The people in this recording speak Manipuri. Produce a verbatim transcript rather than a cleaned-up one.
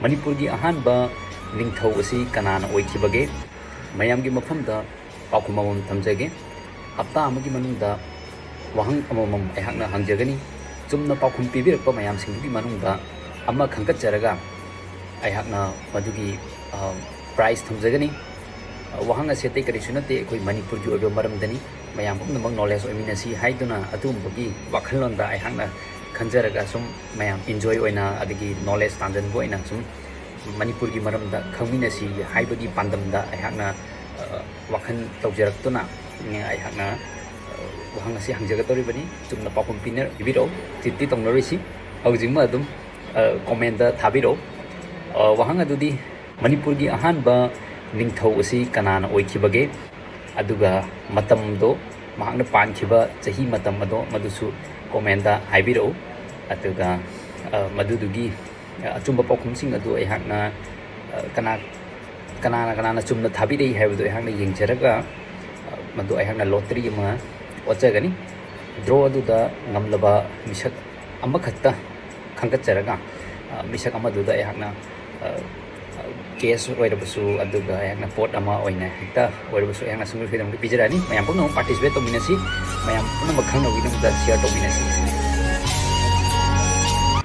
ꯃꯅꯤꯄꯨꯔꯒꯤ ꯑꯍꯥꯟꯕ ꯅꯤꯡꯊꯧ ꯑꯁꯤ ꯀꯅꯥꯅ ꯑꯣꯏꯈꯤꯕꯒꯦ? ꯃꯌꯥꯝꯒꯤ ꯃꯐꯝꯗ ꯄꯥꯎꯈꯨꯝ ꯑꯃꯃꯝ ꯊꯝꯖꯒꯦ꯫ ꯍꯞꯇꯥ ꯑꯃꯒꯤ ꯃꯅꯨꯡꯗ ꯋꯥꯍꯪ ꯑꯃꯃꯝ ꯑꯩꯍꯥꯛꯅ ꯍꯪꯖꯒꯅꯤ꯫ ꯆꯨꯝꯅ ꯄꯥꯎꯈꯨꯝ ꯄꯤꯕꯤꯔꯛꯄ ꯃꯌꯥꯝꯁꯤꯡꯗꯨꯒꯤ ꯃꯅꯨꯡꯗ ꯑꯃ ꯈꯟꯒꯠꯆꯔꯒ ꯑꯩꯍꯥꯛꯅ ꯃꯗꯨꯒꯤ, ꯑ, prize ꯊꯝꯖꯒꯅꯤ꯫ ꯑ, ꯋꯥꯍꯪ ꯑꯁꯤ ꯑꯇꯩ ꯀꯔꯤꯁꯨ ꯅꯠꯇꯦ, ꯑꯩꯈꯣꯏ ꯃꯅꯤꯄꯨꯔꯒꯤ ꯑꯣꯏꯕ ꯃꯔꯝꯗꯅꯤ꯫ ꯃꯌꯥꯝ ꯄꯨꯝꯅꯃꯛ knowledge ꯑꯣꯏꯃꯤꯟꯅꯁꯤ ꯍꯥꯏꯗꯨꯅ ꯑꯗꯨꯒꯨꯝꯕꯒꯤ ꯋꯥꯈꯜꯂꯣꯟꯗ ꯑꯩꯍꯥꯛꯅ ꯈꯟꯖꯔꯒ ꯁꯨꯝ ꯃꯌꯥꯝ enjoy ꯑꯣꯏꯅ ꯑꯗꯒꯤ knowledge ꯇꯥꯟꯖꯟꯕ ꯑꯣꯏꯅ ꯁꯨꯝ ꯃꯅꯤꯄꯨꯔꯒꯤ ꯃꯔꯝꯗ ꯈꯪꯃꯤꯟꯅꯁꯤ ꯍꯥꯏꯕꯒꯤ ꯄꯥꯟꯗꯝꯗ ꯑꯩꯍꯥꯛꯅ, ꯑ, ꯋꯥꯈꯜ ꯇꯧꯖꯔꯛꯇꯨꯅ, ꯎꯝ, ꯑꯩꯍꯥꯛꯅ, ꯑ, ꯋꯥꯍꯪ ꯑꯁꯤ ꯍꯪꯖꯒꯗꯧꯔꯤꯕꯅꯤ꯫ ꯆꯨꯝꯅ ꯄꯥꯎꯈꯨꯝ ꯄꯤꯅ-, ꯄꯤꯕꯤꯔꯛꯎ꯫ Cheat ꯇꯤ ꯇꯧꯅꯔꯣꯏꯁꯤ꯫ ꯍꯧꯖꯤꯛꯃꯛ ꯑꯗꯨꯝ, ꯑ, comment ꯊꯥꯕꯤꯔꯛꯎ꯫ ꯑ, ꯋꯥꯍꯪ ꯑꯗꯨꯗꯤ, ꯃꯅꯤꯄꯨꯔꯒꯤ ꯑꯍꯥꯟꯕ ꯅꯤꯡꯊꯧ ꯑꯁꯤ ꯀꯅꯥꯅ ꯑꯣꯏꯈꯤꯕꯒꯦ? ꯑꯗꯨꯒ ꯃꯇꯝꯗꯣ, ꯃꯍꯥꯛꯅ ꯄꯥꯟꯈꯤꯕ ꯆꯍꯤ ꯃꯇꯝ ꯑꯗꯣ, ꯃꯗꯨꯁꯨ comment ꯍꯥꯏꯕꯤꯔꯛꯎ꯫ ꯑꯗꯨꯒ, ꯑ, ꯃꯗꯨꯗꯨꯒꯤ, ꯑ, ꯑꯆꯨꯝꯕ ꯄꯥꯎꯈꯨꯝꯁꯤꯡ ꯑꯗꯨ ꯑꯩꯍꯥꯛꯅ, ꯑ, ꯀꯅꯥ, ꯀꯅꯥꯅ ꯀꯅꯥꯅ ꯆꯨꯝꯅ ꯊꯥꯕꯤꯔꯛꯏ ꯍꯥꯏꯕꯗꯨ ꯑꯩꯍꯥꯛꯅ ꯌꯦꯡꯖꯔꯒ, ꯑ, ꯃꯗꯨ ꯑꯩꯍꯥꯛꯅ lottery ꯑꯃ ꯑꯣꯠꯆꯒꯅꯤ꯫ Draw ꯑꯗꯨꯗ ꯉꯝꯂꯕ ꯃꯤꯁꯛ ꯑꯃꯈꯛꯇ ꯈꯟꯒꯠꯆꯔꯒ, ꯑ, ꯃꯤꯁꯛ ꯑꯃꯗꯨꯗ ꯑꯩꯍꯥꯛꯅ, ꯑ, ꯑ, cash ꯑꯣꯏꯔꯕꯁꯨ, ꯑꯗꯨꯒ ꯑꯩꯍꯥꯛꯅ ꯄꯣꯠ ꯑꯃ ꯑꯣꯏꯅ ꯍꯦꯛꯇ ꯑꯣꯏꯔꯕꯁꯨ ꯑꯩꯍꯥꯛꯅ ꯁꯨꯡꯁꯣꯏ ꯁꯣꯏꯗꯅꯃꯛꯀꯤ ꯄꯤꯖꯔꯛꯑꯅꯤ꯫ ꯃꯌꯥꯝ ꯄꯨꯝꯅꯃꯛ participate ꯇꯧꯃꯤꯟꯅꯁꯤ, ꯃꯌꯥꯝ ꯄꯨꯝꯅꯃꯛ ꯈꯪꯅꯕꯒꯤꯗꯃꯛꯇ share ꯇꯧꯃꯤꯟꯅꯁꯤ꯫